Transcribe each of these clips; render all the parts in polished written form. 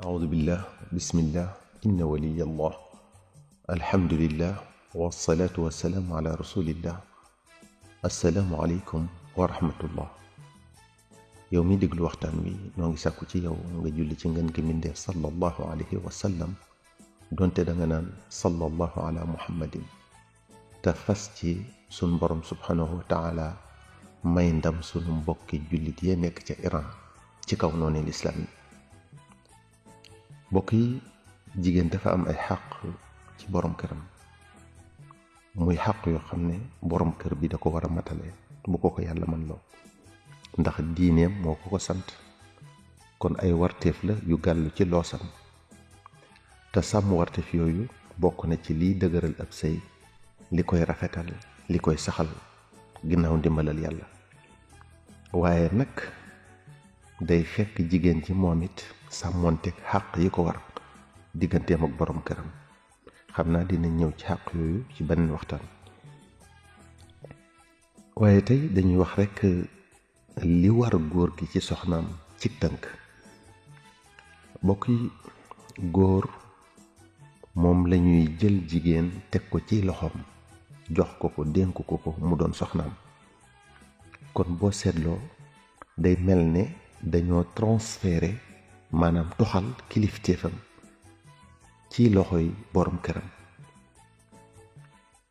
أعوذ بالله بسم الله إن ولي الله الحمد لله والصلاة والسلام على رسول الله السلام عليكم ورحمة الله. yow mi déglu waxtaan wi noo ngi sàkku ci yow nga julli ci ngeen gi mbindeef sallallahu alayhi wa sallam donte da nga naan sallallahu ala muhammadin te fas ci sun borom subhanahu wa taala may ndam sunu mbokki jullit yee nekk ca Iran ci kaw noonu lislaam yi. mbokk yi, jigéen dafa am ay xàq ci borom këram, muy xàq yoo xam ne borom kër bi da ko war a matale bu ko yàlla man loo, ndax diineem moo ko sant. kon ay warteef la yu gàllu ci loosam, te sàmm warteef yooyu bokk na ci liy dëgëral ab sëy, li koy rafetal, li koy saxal ginnaaw ndimbalal yàlla. waaye nag day fekk jigéen ci moom it sàmmoonteeg xàq yi ko war digganteem ak borom këram. xam naa dina ñëw ci xàq yooyu ci beneen waxtaan, waaye tey dañuy wax rekk li war góor gi ci soxnaam ci tënk. mbokk yi, góor moom lañuy jël jigéen teg ko ci loxoom, jox ko ko, dénk ko ko mu doon soxnaam. kon boo seetloo day mel ne dañoo transféré, maanaam toxal kilifteefam ci loxoy borom këram.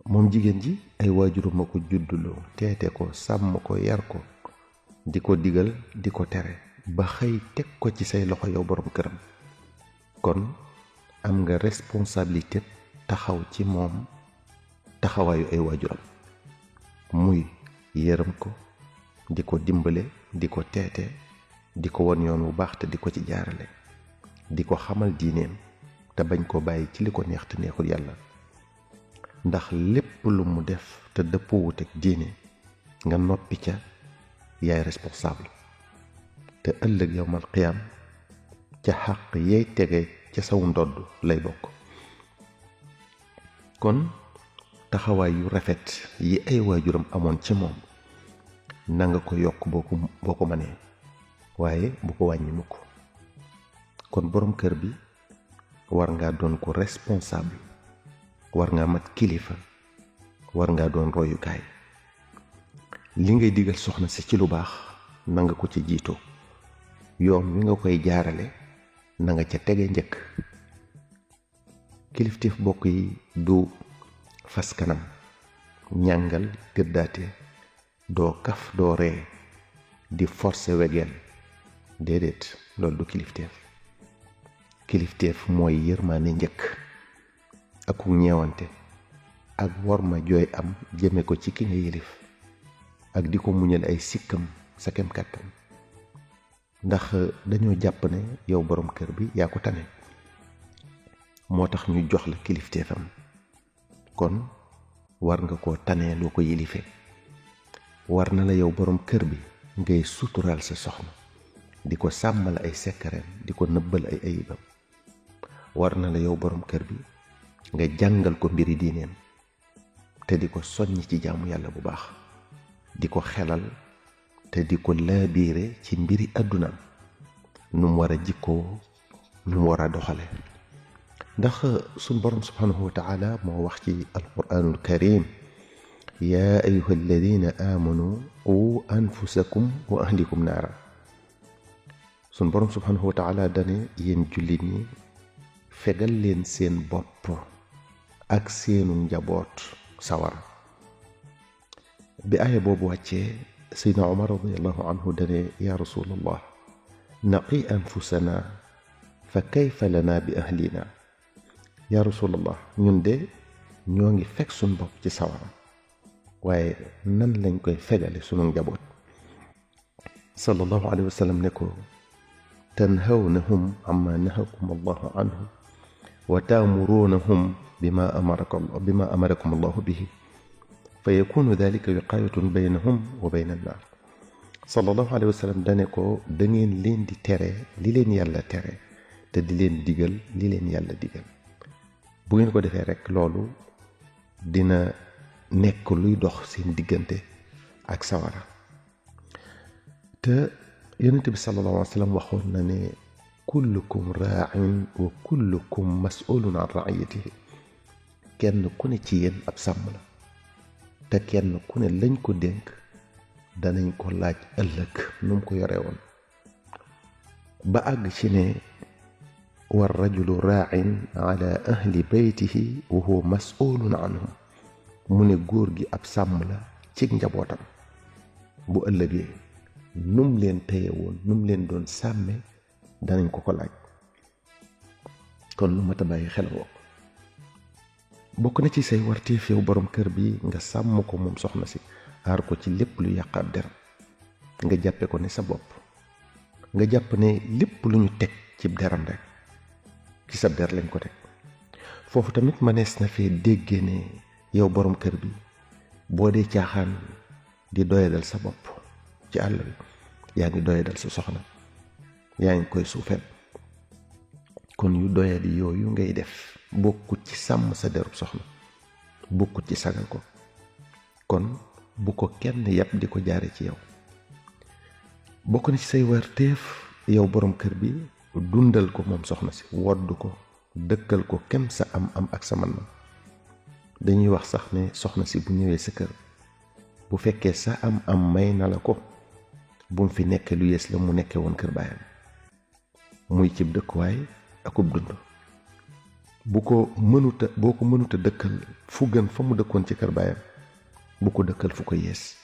moom jigéen ji ay waajuram a ko judduloo, teete ko, sàmm ko, yar ko, di ko digal, di ko tere, ba xëy teg ko ci say loxo yow borom këram. kon am nga responsabilité taxaw ci moom taxawaayu ay waajuram, muy yërëm ko, di ko dimbale, di ko teete, di ko won yoon wu baax te di ko ci jaarale, di ko xamal diineem te bañ koo bàyyi ci li ko neex te neexul yàlla. ndax lépp lu mu def te dëppoowut ak diine nga noppi ca, yaay responsable. te ëllëg yawmal qiyaam ca xàq yay tege ca saw ndodd lay bokk. kon taxawaay yu rafet yi ay waajuram amoon ci moom na nga ko yokk boo ko mënee, waaye bu ko wàññi mukk. kon borom kër bi war ngaa doon ko responsable, war ngaa mat kilifa, war ngaa doon royukaay. li ngay digal soxna si ci lu baax na nga ko ci jiitoo, yoon wi nga koy jaarale na nga ca tege njëkk. kilifteef bokk yi du fas kanam, ñàngal, gëddaate, doo kaf, doo ree, di forcer wegeel. déedéet, loolu du kilifteef. kilifteef mooy yërmaane njëkk, ak ñeewante, ak worma jooy am jëme ko ci ki nga yëlif, ak di ko muñal ay sikkam sa kem kàttan. ndax dañoo jàpp ne yow borom kër bi yaa ko tane, moo tax ñu jox la kilifteefam. kon war nga koo tanee loo ko yilife. war na la yow borom kër bi ngay suturaal sa soxna, di ko sàmmal ay sekkareem, di ko nëbbal ay ayibam. war na la yow borom kër bi nga jàngal ko mbiri diineem, te di ko soññ ci jaamu yàlla bu baax, di ko xelal te di ko laabiire ci mbiri àddunaam, nu mu war a jikkoo, nu mu war a doxale. ndax suñ borom subhanahu wa taala moo wax ci alquranul karim: yaa ayuha alladina amanu qu anfusakum wa ahlikum naara. suñ borom subhanahu wa taala dane, yéen jullit ñi fegal leen seen bopp ak seenu njaboot sawara. bi aaya boobu wàccee, Seydina Omar radiallahu anhu dane, ya rasulallah, naqi anfusana fa kayfa lana bi ahlina. ya rasulallah, ñun de ñoo ngi fekk suñ bopp ci sawara, waaye nan lañ koy fegale sunu njaboot. sallallahu alayhi wa sallam ne ko, tanhawnahum amma nahakum allahu anhu wa taamuruunahum bima amarakum allahu bihi fa yakunu dalika wiqaayatun baynahum wa bayna annaar. sallallahu alayhi wa sallam dane ko, da ngeen leen di tere li leen yàlla tere, te di leen digal li leen yàlla digal. bu ngeen ko defee rek loolu dina nekk luy dox seen diggante ak sawara. te yonent bi sallallahu alayhi wa sallam waxoon na ne kullukum raa'in wa kullukum mas'ulun an ra'iyatihi kenn ku ne ci yéen ab sàmm la te kenn ku ne lañ ko dénk danañ ko laaj ëllëg nu mu ko yore woon ba àgg ci ne war rajulu raa'in ala ahli baytihi wa huwa mas'ulun anhum mu ne góor gi ab sàmm la ci njabootam bu ëllëgee num leen téye woon num leen doon sàmme danañ ko laaj kon lu mat a bàyyi xel bokk na ci say warteef yow borom kër bi nga sàmm ko moom soxna si aar ko ci lépp lu yàq ab deram nga jàppe ko ne sa bopp nga jàpp ne lépp lu ñu teg ci deram rek ci sa der lañ ko teg foofu tamit mënees na fee déggee ne yow borom kër bi boo dee caaxaan di doyadal sa bopp ci àll bi yaa ngi doyadal sa soxna yaa ngi koy suufeel kon yu doyadi yooyu ngay def bokkut ci sàmm sa derub soxna bokkut ci sagal ko kon bu ko kenn yàpp di ko jaare ci yow bokk na ci say warteef yow borom kër bi dundal ko moom soxna si wodd ko dëkkal ko kem sa am ak sa man dañuy wax sax ne soxna si bu ñëwee sa kër bu fekkee sa am may na la ko bu mu fi nekkee lu yees la mu nekkee woon kër baayam muy cib dëkkuwaay akub dund boo ko mënuta dëkkal fu gën fa mu dëkkoon ci kër baayam bu ko dëkkal fu ko yees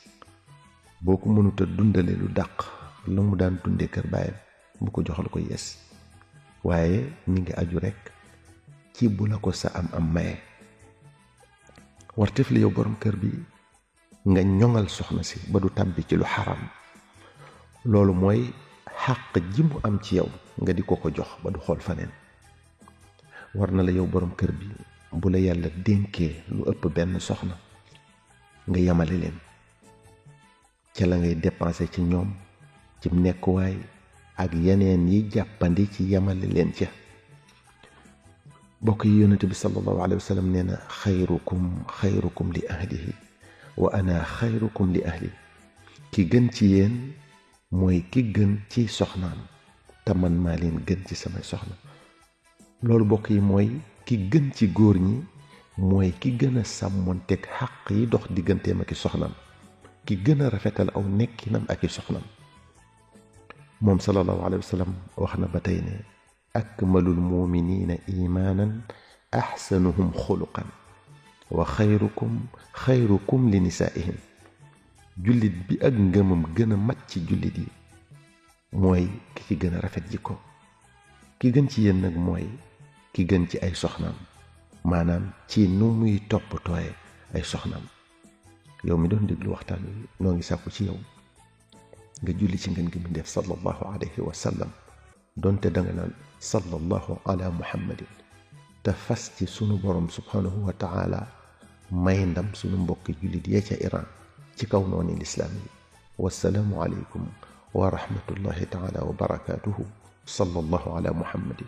boo ko mënuta dundale lu dàq la mu daan dundee kër baayam bu ko joxal ko yees waaye mi ngi aju rekk ci bu la ko sa am maye warteef li yow borom kër bi nga ñoŋal soxna si ba du tàbbi ci lu xaram loolu mooy xàq ji mu am ci yow nga di ko jox ba du xool faneen war na la yow borom kër bi bu la yàlla dénkee lu ëpp benn soxna nga yamale leen ca la ngay dépensé ci ñoom ci nekkuwaay ak yeneen yi jàppandi ci yamale leen ca bokk yi yonent bi sallallahu alayhi wa sallam nee na xayrukum li ahlihi wa ana xayrukum li ahli ki gën ci yéen mooy ki gën ci soxnaam te man maa leen gën ci samay soxna loolu bokk yi mooy ki gën ci góor ñi mooy ki gën a sàmmonteeg xàq yi dox digganteem ak i soxnaam ki gën a rafetal aw nekkinam ak i soxnaam moom sallallahu alayhi wa sallam wax na ba tey ne akmalul muminina imaanan axsanuhum xuluqan wa xayrukum li nisaa'ihim jullit bi ak ngëmam gën a mat ci jullit yi mooy ki ci gën a rafet jikko ki gën ci yéen nag mooy ki gën ci ay soxnaam maanaam ci nu muy toppatooye ay soxnaam yow mi doon déglu waxtaan wi noo ngi sàkku ci yow nga julli ci ngeen gi mbindéef sallallahu alayhi wa sallam donte danga naan sallallahu ala muhammadin te fas ci sunu borom subhanahu wa taala may ndam sunu mbokki jullit yee ca Iran ci kaw nooni lislaam yi wassalaamu aleykum wa rahmatullahi taala wa barakatuhu sallallahu ala muhammadin